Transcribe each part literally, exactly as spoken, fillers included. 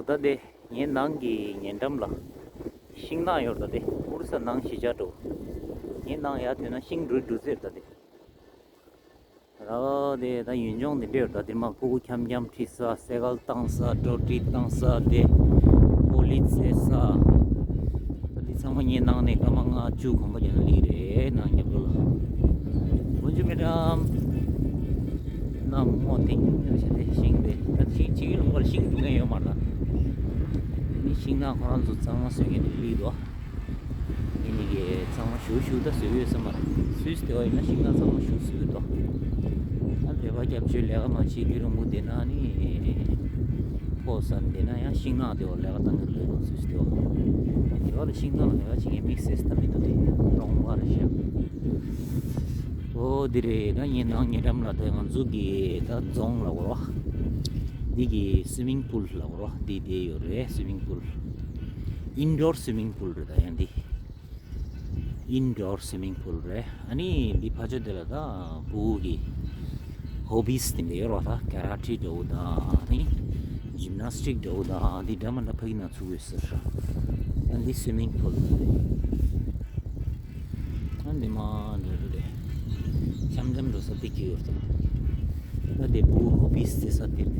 ད་དེ་ངའི་ནང་གི་ཉེ་འགྲམ་ལ་ཤིང་ནགས་ཡོད་རེད། ད་དེ་ཨོ་རི་ས་ནང་གཞིས་ཆགས་འགྲོ། ངའི་ནང་ཡར་ཐོན་ན་ཤིང་འབྲུ་འབྲུ་ཟེར། ད་དེ་ར་དེ་ད་ཡུལ་ལྗོངས་འདི་འདྲ་ཡོད་རེད། ད་དེ་མ་ཕྲུ་གུ་འཁྱམ་འཁྱམ་ཁྲིད་ས། སེ་གལ་བཏང་ས། འགྲོ་གྲོན་བཏང་ས། དེ་པོ་ལི་ཚེ་ས། ད་དེ་ཚང་མ་ངའི་ནང་ནས་སྐར་མ་ལྔ་བཅུ་གོམ་པ་རྒྱག་ན་སླེབས་རེད། ནང་རྒྱབ་ལོགས་ལ། ཀུན་སྤྱོད་མེད་དམ། གནམ་སྔོ་ཐིང་ངེ་བྱས་ཏེ་ཤིང་དེ་ད་ཤིང་གཅིག་གི་ལུང་པར་ཤིང་འབྲུ་མཁན་ཡོད་མ་རེད། ད་ནི་ཤིང་ནགས་ཁོ་རང་ཚོ་གཙང་མ་བཟོ་མཁན་དེ་སླེབས་འདུག་ཨ་ནི་གི་གཙང་མ་ཞུ་ཞུ་ད་བཟོས་ཡོད་ས་མ་རེད། སུད་སི་དེ་བ་ཡིན་ན་ཤིང་ནགས་གཙང་མ་ཞུ་བཟོས་འདུག་ཨ་བོད་པ་སྐྱབས་བཅོལ་ལས་ཀ་མ་བྱེད་རྒྱུ་རིང་པོ་བསྡད་ན་ནི་ཕོ་སར་བསྡད་ན་ཡང་ཤིང་ནགས་དེ་བ་ལས་ཀ་བཏང་གི་ལོས་དང་སུད་སི་དེ་བ། དེ་བ་ལ་ཤིང་ནགས་ལ་ལས་ཀ་བྱེད་མཁན་དམིགས་བསལ་ད་མི་འདུག་དེ་གྲོང་པ་རེད་ཤག་ཨོ་དེ་རེད། ད་ངའི་ནང་ཉེ་འགྲམ་ལ་ད་ང་ཚོ་གི་ད་རྫོང་ལ་གོ་རོ། འདི་གི་སུའི་མིང་པུལ་ལ་གོ་རོ། འདི་དེ་ཡོད་རེད། སུའི་མིང་པུལ། ཨིན་ཌོར་སུའི་མིང་པུལ་རེད། ད་ཡང་འདི་ཨིན་ཌོར་སུའི་མིང་པུལ་རེད། ཨ་ནི་འདི་ཕ་ཆོ་དེ་ལ་ད་ཕྲུ་གུ་གི་ཧོ་བིས་དེ་འདྲ་ཡོད་རོ། ད་ཀ་ར་ཊེ་འདྲ་བོ་དང་ཨ་ནི་ཇིམ་ནཱས་ཊིག་འདྲ་བོ་དང་འདི་འདྲ་མ་འདྲ་ཕ་གི་ནང་ཚུགས་ཡོད་ཟེར། ཨ་འདི་སུའི་མིང་པུལ་རེད། ཨ་འདི་མ་འདྲ་རེད། འཆམ་འཆམ་འགྲོ་ས་འདི་གི་ཡོད་དམ། ད་དེ་ཕྲུ་གུ་ཧོ་བིས་ཟེར་ས་དེ་རེད།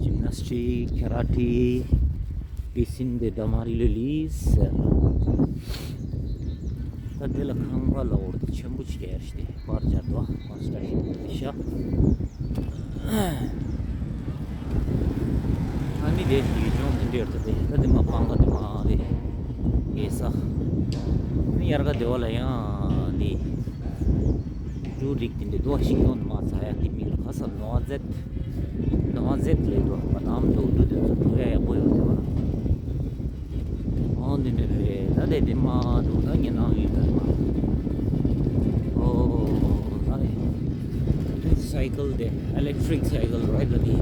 ཇིམ་ནཱས་ཊིག་ཀ་ར་ཊེ་པི་སིན་དེ་འདྲ་མ་རེད་ལེ་ལིས། ད་དེ་ལ་ཁང་པ་ལ་འོར་དེ་ཆེན་པོ་ཅིག་ཡར་ཞིག་དེ་པར་སྦྱར་འདུག་ཀོན་སི་ཊྲག་ཤན་དེ་ཤག་ཨ་ནི་དེ་ཡུལ་ལྗོངས་འདི་འདྲ་ཡོད་ད། དེ་ད་དེ་མ་སྤང་ཁ་དེ་མ་དེ་ངེས་ས། ཨ་ནི་ཡར་ག་དེ་བ་ལ་ཡང་དེ་འབྲུ་རིགས་དེ་འདྲ་འདུག་ཤིང་སྡོང་དེ་མ་ཚ་ཡ་དེ་མིང་ལ་ཁ་ས་ནོ་ཛེད། ནོ་ཛེད་ལེ་འདུག་བ་དམ་འདུག་འབྲུ་དེ་ཚོ་འབྲུ་ཡ་ཡག་པོ་ཡོད་དེ་བ། ཨོ་འདི་འདྲ་རེད། ད་དེ་དེ་མ་འདུག་ད་ངའི་ནང་ཡིན་ད་དེ་མ། ཨོ་ད་དེ་སའི་ཀལ་དེ་ཨི་ལེག་ཊི་རིག་སའི་ཀལ་རེད་ད་དེ།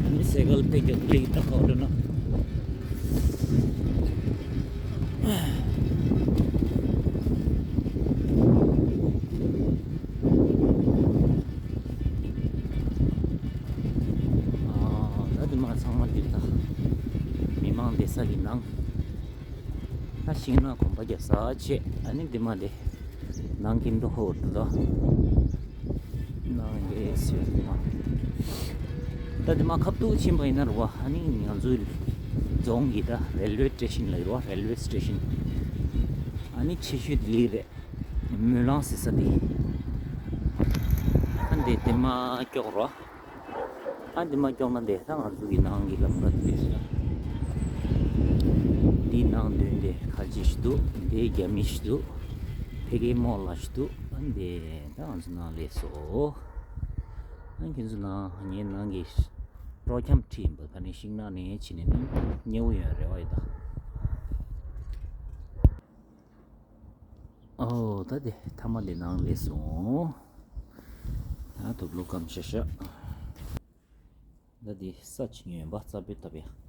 ཨ་ནི་སའི་ཀལ་དེ་རྒྱབ་ལེགས་ད་ཁོ་འགྲོ་ན། ཨ་ད་དེ་མ་ཚང་མ་འདིར་ད་མི་མང་བསྡད་ས་གི་ནང་། ད་ཤིང་ནགས་གོམ་པ་རྒྱག་ས་བྱས། ཨ་ནི་འདི་མ་དེ་ནང་གི་མདོ་ཧོ་འདུག་ད། ནང་གི་སེ་འདི་མ། ད་འདི་མ་ཁ་ཐུག་ཕྱིན་པ་ཡིན་ན་རུ་བ། ཨ་ནི་ང་ཚོའི་རྫོང་གི་ད་རེལ་ཝེ་སི་ཊེ་ཤན་ལ་ཡོད་རུ་བ། རེལ་ཝེ་སི་ཊེ་ཤན། ཨ་ནི་ཆེ་ཤོས་དེ་ལི་རེད། མུན་ལང་ཟེར་ས་དེ། ཨ་འདི་དེ་མ་སྐྱོག་རོ། ཨ་འདི་མ་སྐྱོག་ན་དེ་ད་ང་ཚོ་གི་ནང་གི་ལམ་ཁ་དེ་རེད། འདི་ནང་མདུན་དེ་ཁ་ཆེ་ཞིག་འདུག་འདི་རྒྱ་མི་ཞིག་འདུག་ཕ་གི་མོ་ལ་ཞིག་འདུག་ཨ་འདི་ད་ང་ཚོ་ནང་སླེབས་སོ། ཨ་ཁྱེད་ཚོ་ནང་ངའི་ནང་གི་སྤྲོ་འཁྱམ་ཁྲིད་ཡིན་པ། ད་ནི་ཤིང་ནགས་ནས་ཕྱིན་ནས་ནི་ཉེ་བོ་ཡོད་རེ་བ་ཡོད་ད། ཨོ་ད་དེ་ཐ་མ་དེ་ནང་སླེབས་སོང་། ད་དུག་ལོག་སྐམ་ཤ་ཤ། ད་དེ་ས་ཆི་ཉོས་པ་རྩ་བའི་ཐབ་ཡ།